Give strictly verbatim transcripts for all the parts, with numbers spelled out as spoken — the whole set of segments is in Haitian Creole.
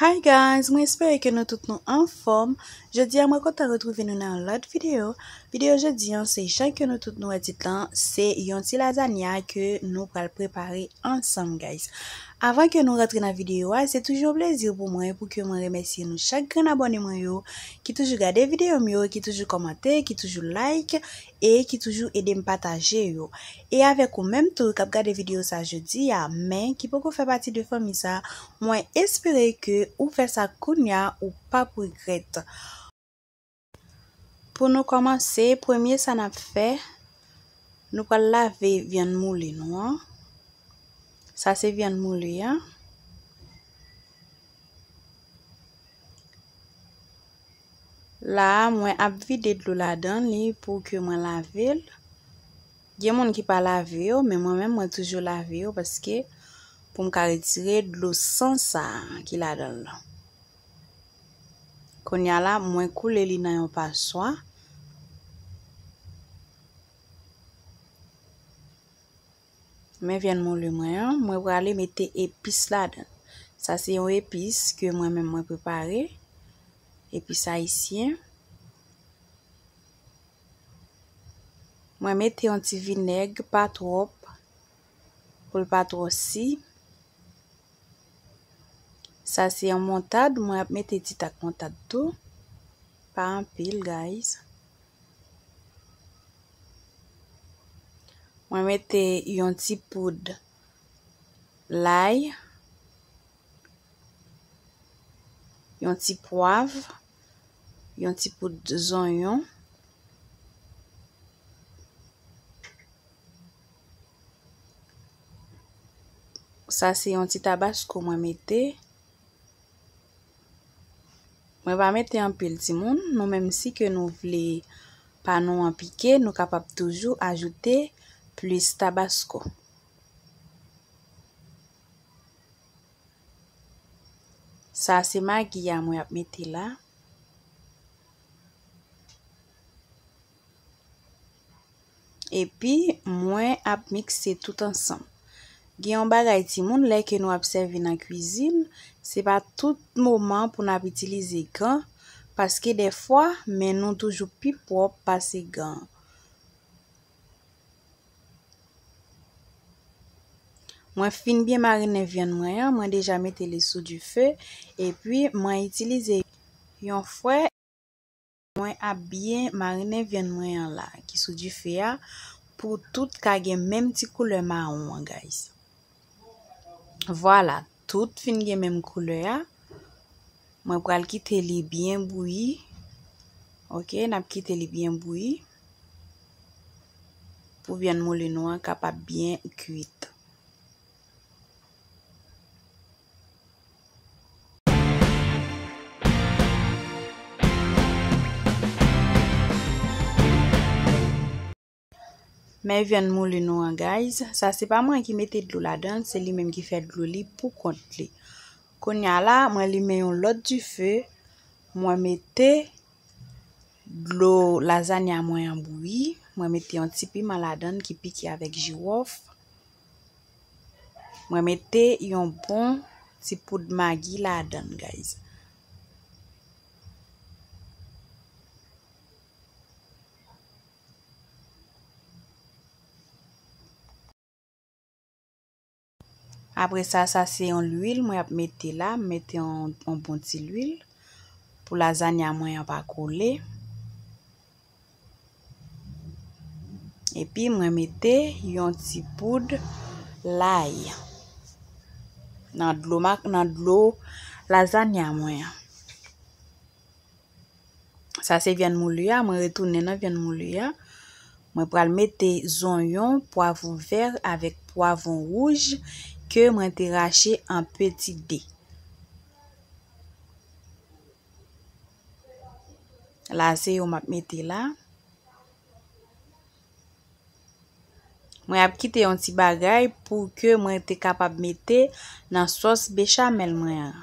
Hi guys, mwen espere ke nou tout nou anfòm. Jodi a mwen kontan retwouve nou nan yon lòt videyo. Videyo jodi an se jan ke nou tout nou wè tit lan, se yon ti lazanya ke nou pral prepare ansanm guys. Avan ke nou rantre nan videyo a, se toujou yon plezi pou mwen pou ke mwen remèsye nou chak grenn abòne mwen yo ki toujou gade videyo m yo, ki toujou kòmante, ki toujou like e ki toujou ede m pataje yo. E avèk ou menm tou k ap gade videyo sa jodi a, men ki poko fè pati de fanmi sa, mwen espere ke ou fè sa kounya, ou p ap regrèt. Pou nou kòmanse, premye sa n ap fè, nou pral lave vyann moule nou an. Sa se vyann moule a. La a, mwen ap vide dlo ladan li pou ke mwen lave l. Gen moun ki pa lave yo, men mwen menm mwen toujou lave yo paske pou m ka retire dlo san sa a ki ladan l lan. Kounye a la, mwen koule li nan yon paswa. Men vyann moule mwen an, mwen prale mete epis ladan. Sa se yon epis ke mwen menm mwen prepare, epis ayisyen. Mwen mete yon ti vinèg, pa twòp, pou l pa twò si. Sa se yon montad, mwen ap mete ti tak montad tou. Pa anpil, guys. Mwen mete yon ti poud lay, yon ti pwav, yon ti poud zonyon. Sa se yon ti tabasko mwen mete. Mwen pa mete anpil timoun, nou menm si ke nou vle pa nou an pike, nou kapab toujou ajoute plis tabasko. Sa se magi a mwen ap mete la. Epi, mwen ap mikse tout ansanm. Gen yon bagay timoun, lè ke nou ap sèvi nan kwizin, se pa tout moman pou n ap itilize gan, paske dèfwa, men nou toujou pi pwòp pase gan. Mwen fin byen marinen vyann mwen an, mwen deja mete li sou dife, epi mwen itilize yon fwè. Mwen ap byen marinen vyann mwen an la, ki sou dife a, pou tout ka gen menm ti koulè mawon an, guys. Vwala, tout fin gen menm koulè a. Mwen pral kite li byen bouyi. Oke, n ap kite li byen bouyi. Pou vyann moule nou an kapab byen kuit. Men vyann moule nou an, guys. Sa se pa mwen ki mete dlo ladan l, se li menm ki fè dlo li pou kont li. Kounye a la, mwen limen yon lòt dife. Mwen mete dlo lazanya mwen an bouyi. Mwen mete yon ti piman ladan l ki pike avèk jiwòf. Mwen mete yon bon ti poud magi ladan l, guys. Apre sa, sa se yon lwil mwen ap mete la. M mete yon, yon bon ti lwil pou lazanya mwen an pa kole. Epi mwen mete yon ti poud lay nan dlo mak-, nan dlo lazanya mwen an. Sa se vyann moule a, mwen retounen nan vyann moule a. Mwen pral mete zonyon, pwavwon vè avèk pwavwon wouj ke mwen te rache an peti de. La se yo m ap mete la. Mwen ap kite yon ti bagay pou ke mwen te kapab mete nan sòs bechamèl mwen an.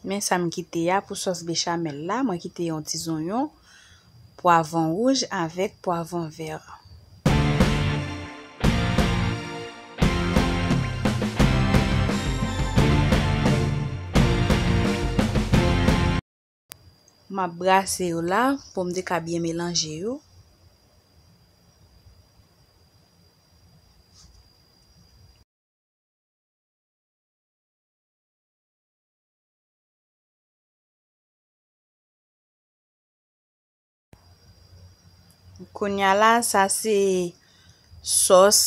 Men sa m kite a pou sòs bechamèl la, mwen kite yon ti zonyon, Pwavwon wouj avèk pwavwon vè. M ap brase yo la pou m te ka byen melanje yo. Kounye a la, sa se sòs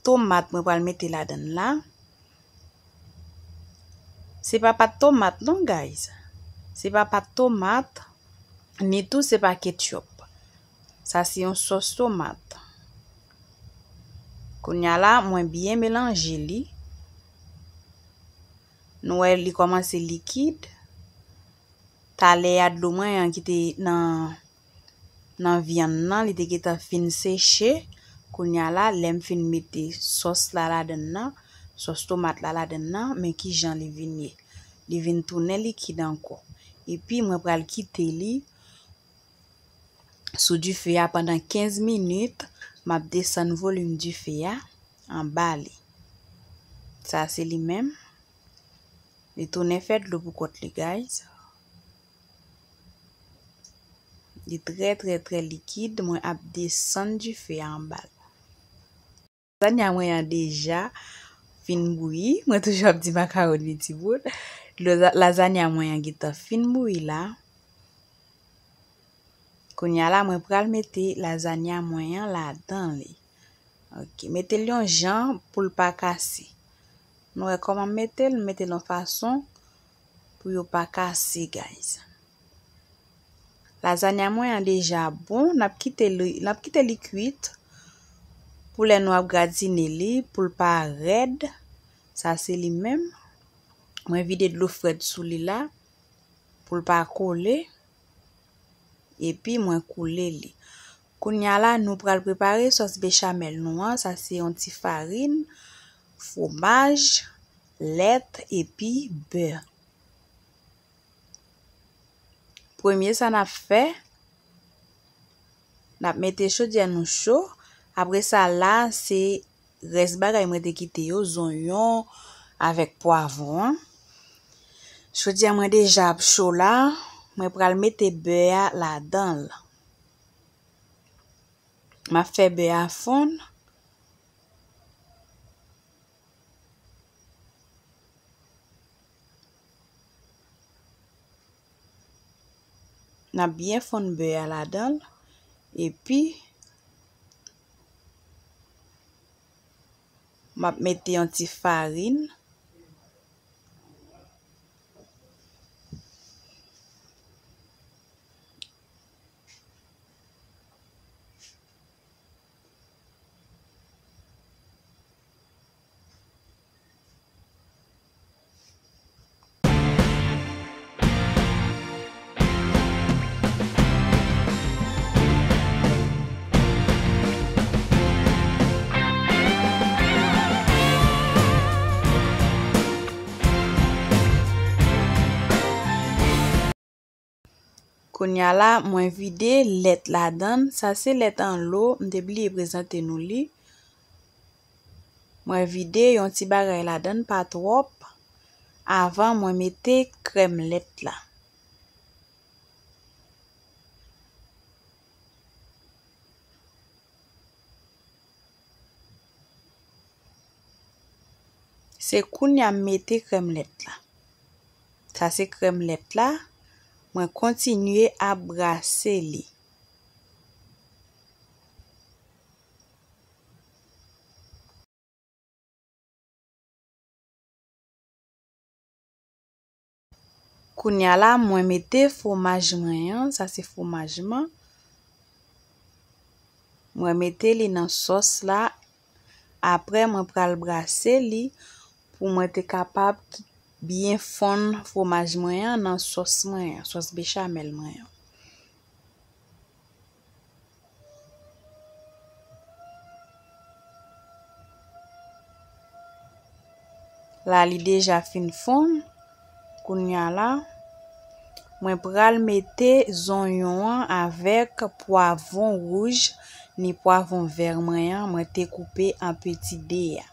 tomat mwen pral mete ladan l la. Se pa pat tomat non, guys. Se pa pat tomat, ni tou se pa ketchup. Sa se yon sòs tomat. Kounye a la, mwen byen melanje li. Nou wè li kòmanse likid. Talè a, dlo mwen an ki te nan, nan vyann nan, li te gentan fin seche. Kounye a la, lè m fin mete sòs la ladan nan, sòs tomat la ladan nan, men kijan li vin ye. Li vin tounen likid ankò. Epi mwen pral kite li sou dife a pandan kenz minit. M ap desann volim dife a anba li. Sa se li menm. Li tounen fè dlo pou kont li, guys. Li trè, trè, trè likid. Mwen ap desann dife a anba l. Lazanya mwen an deja fin bouyi. Mwen toujou ap di makawon li timoun. Dlo za-, lazanya mwen an gentan fin bouyi la. Kounye a la, mwen pral mete lazanya mwen an ladan li. Ok, mete l yon jan pou l pa kase. Nou wè kòman m mete l, m mete l yon fason pou yo pa kase, guys. Lazanya mwen an deja bon, n ap kite li, n ap kite li kwit pou lè nou ap gratine li, pou l pa rèd. Sa se li menm. Mwen vide dlo frèt sou li la pou l pa kole. Epi mwen koule li. Kounye a la, nou pral prepare sòs bechamel nou an. Sa se yon ti farin, fwomaj, lèt epi bè. Premye sa n ap fè, n ap mete chodyè nou cho. Apre sa la, se rès bagay mwen te kite yo, zonyon avèk pwavwon an. Chodyè mwen deja ap cho la, mwen pral mete bè a ladan l. M ap fè bè a fonn. N ap byen fonn bè a ladan l. Epi, m ap mete yon ti farin. Kounye a la, mwen vide lèt ladan l. Sa se lèt an lo, m te bliye prezante nou li. Mwen vide yon ti bagay ladan l, pa twòp, avan mwen mete krèm lèt la. Se kounye a m mete krèm lèt la. Sa se krèm lèt la. Mwen kontinye ap brase li. Kounye a la, mwen mete fwomaj mwen an, sa se fwomaj mwen. Mwen mete li nan sòs la. Apre, mwen pral brase li pou mwen te kapab byen fonn fwomaj mwen an nan sòs mwen an, sòs bechamel mwen an. La, li deja fin fonn. Kounye a la, Mwen pral mete zonyon an avèk pwavwon wouj ni pwavwon vè mwen an, mwen te koupe an peti de a.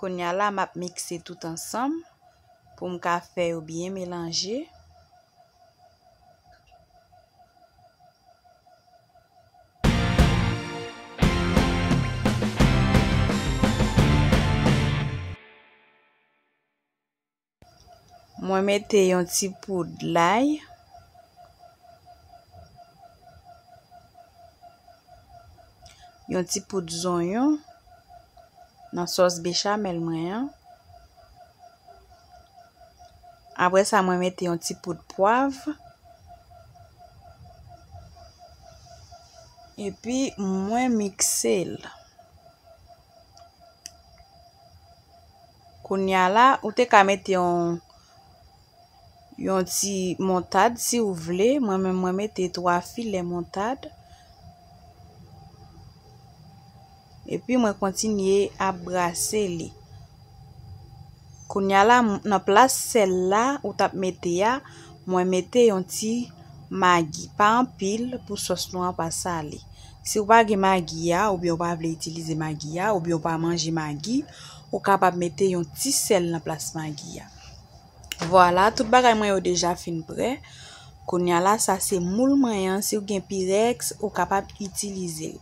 Kounye a la, m ap mikse tout ansanm pou m ka fè yo byen melanje. Mwen mete yon ti poud lay, yon ti poud zonyon nan sòs bechamel mwen an. Apre sa, mwen mete yon ti poud pwav. Epi, mwen mikse l. Kounye a la, ou te ka mete yon, yon ti montad si w vle. Mwen menm, mwen mete twa filè montad. Epi mwen kontinye ap brase li. Kounye a la, m- nan plas sèl la ou t ap mete a, mwen mete yon ti magi, pa anpil, pou sòs nou an pa sale. Si w pa gen magi a, oubyen w pa vle itilize magi a, oubyen w pa manje magi, ou kapab mete yon ti sèl nan plas magi a. Vwala, tout bagay mwen yo deja fin prè. Kounye a la, sa se moul mwen an. Si w gen pirèks, ou kapab itilize l.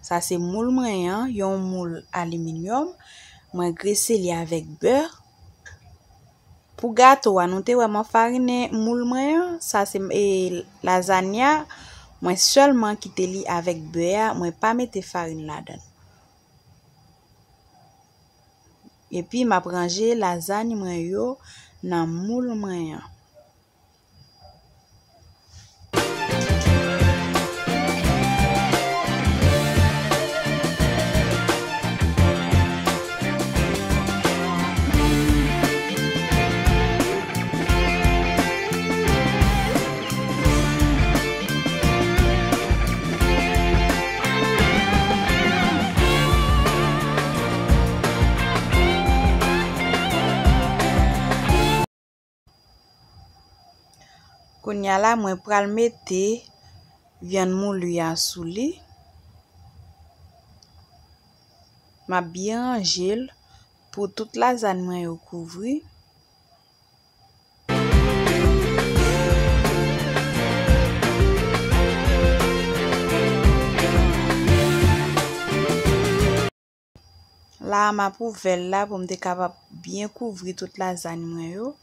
Sa se moul mwen an, yon moul aliminyòm. Mwen grese li avèk bè. Pou gato a, nou te wè m anfarinen moul mwen an. Sa se, e, lazanya. Mwen sèlman kite li avèk bè a. Mwen pa mete farin ladan l. Epi m ap ranje lazany mwen yo nan moul mwen an. Kounye a la, mwen pral mete vyann mouli a sou li. M ap byen ranje l pou tout lazany mwen yo kouvri. La a, m ap ouvè l la pou m te kapab byen kouvri tout lazany mwen yo.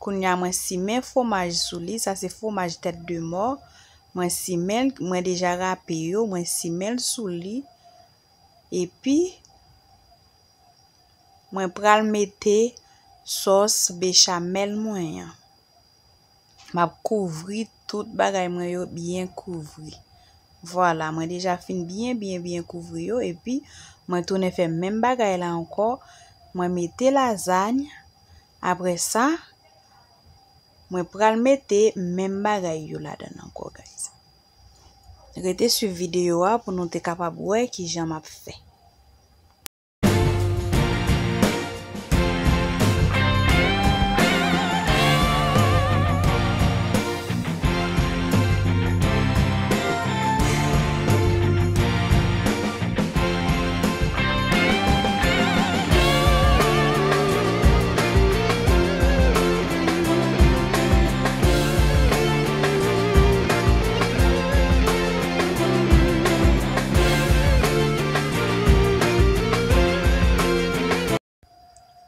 Kounye a, mwen simen fwomaj sou li. Sa se fwomaj tèt de mò. Mwen simen l, mwen deja rape yo, mwen simen l sou li. Epi, mwen pral mete sòs bechamel mwen an. M ap kouvri tout bagay mwen yo byen kouvri. Vwala, mwen deja fin byen, byen, byen kouvri yo. Epi, mwen tounen fè menm bagay la ankò. Mwen mete lazany. Apre sa, mwen pral mete menm bagay yo ladan ankò, guys. Rete swiv videyo a pou nou te kapab wè kijan m ap fè.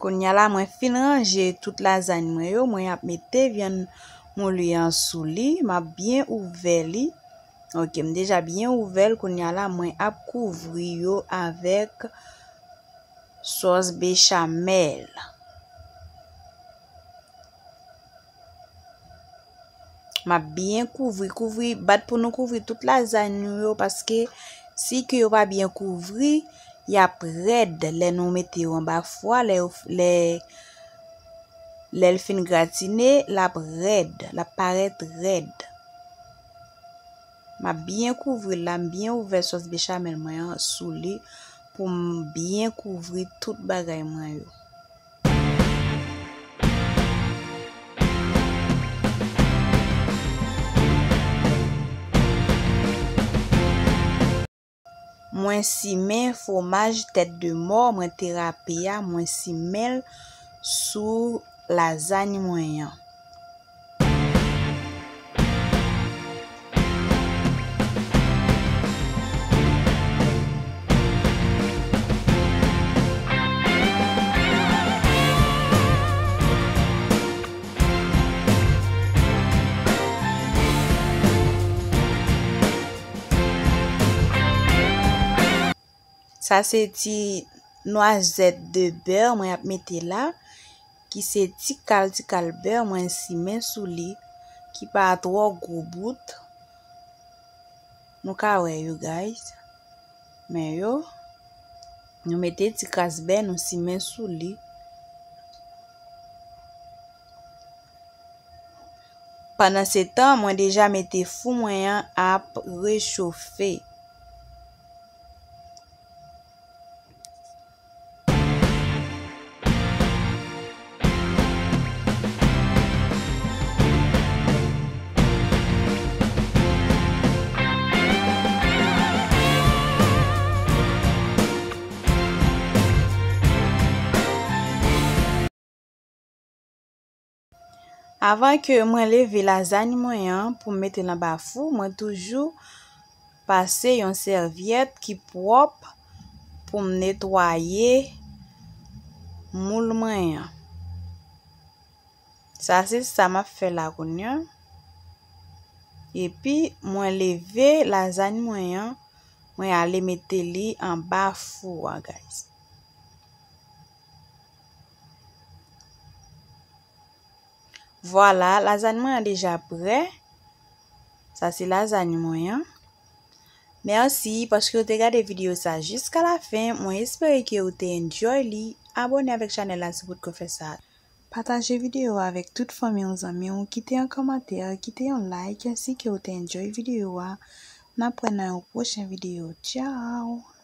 Kounye a la, mwen fin ranje tout lazany mwen yo, mwen ap mete vyann mouli an sou li, m ap byen ouvè li. Ok, m deja byen ouvè l, kounye a la, mwen ap kouvri yo avèk sòs bechamel. M ap byen kouvri, kouvri, bat pou nou kouvri tout lazany nou yo, paske si ke yo pa byen kouvri, y ap rèd lè nou mete yo anba fou a, lè yo, lè, lè l fin gratine, l ap rèd, l ap parèt rèd. M ap byen kouvri l la, m byen ouvè sòs bechamel mwen an sou li pou m byen kouvri tout bagay mwen yo. Mwen simen fwomaj tèt de mò mwen te rape a, mwen simen l sou lazany mwen an. Sa se ti nwazèt de bè mwen ap mete la, ki se ti kal, ti kal bè mwen simen sou li, ki pa twò gwo bout. Nou ka wè yo, guys. Men yo, nou mete ti kras bè, nou simen sou li. Pandansetan, mwen deja mete fou mwen an ap rechofe. Avan ke mwen leve lazany mwen an pou m mete l anba fou, mwen toujou pase yon sèvyèt ki pwòp pou m netwaye moul mwen an. Sa se sa m ap fè la kounye a. Epi mwen leve lazany mwen an, mwen ale mete li anba fou a, guys. Vwala, lazany mwen an deja prè. Sa se lazany mwen an. Mèsi paske w te gade videyo sa jiska la fen. Mwen espere ke w te enjoy li. Abòne avèk chanèl la si w potko fè sa. Pataje videyo a avèk tout fanmi w, zanmi w, kite yon kòmantè, kite yon like, si ke w te enjoy videyo a. N ap wè nan yon pwochen videyo. Tchao!